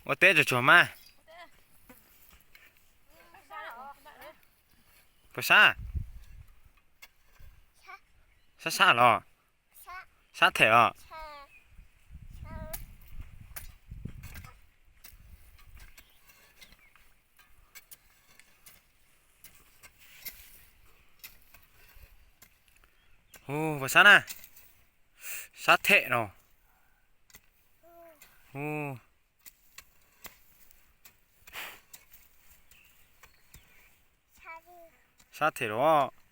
Ua teb tsuag tsuag mas. Puas sab? Sab sab los? Sab them los? Hu, puas sab na? Sab them no. Hu, sab them los?